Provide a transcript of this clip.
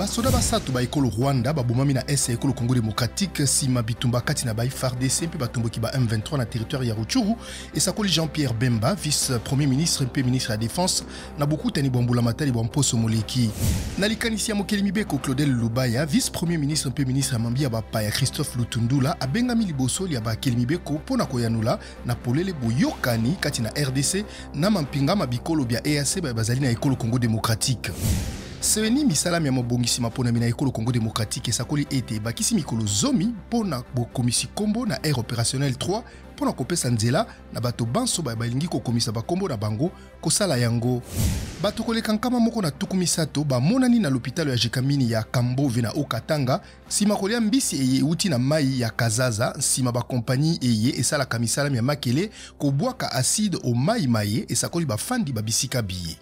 Basoda basato ba ekolo Rwanda babomami na est ya ekolo Congo démocratique nsima bitumba kati na ba FARDC mpe batomboki ba M23 na territoire ya Rutshuru, esakoli Jean-Pierre Bemba, vice premier ministre mpe ministre ya défense na bokutani bwa mbulamatari bwa mposo moleki. Na likanisi ya mokeli mibeko Claudel Lubaya, vice premier ministre mpe ministre ya mambi ya bapaya Christophe Lutundula abengami liboso lya bakeli mibeko mpo na koyanola na polele boyokani kati na RDC na mampinga ma bikolo bya EAC baye bazali na ekolo Congo démocratique. CENI misala mya mobongisi maponami na ekolo Congo démocratique esakoli ete ebakisi mikolo 10 mpo na bokomisi kombo na aire opérationnelle 3 mpo na kopesa nzela na bato banso baye balingi kokomisa bakombo na bango kosala yango. Bato koleka 130 bamonani na lopitalo ya Gécamines ya Kambove na Haut-Katanga nsima kolia mbisi eye euti na mai ya Kazaza, nsima bakompanyi eye esalaka misala mya makele kobwaka acide o mai maye, esakoli bafandi ba bisika biye.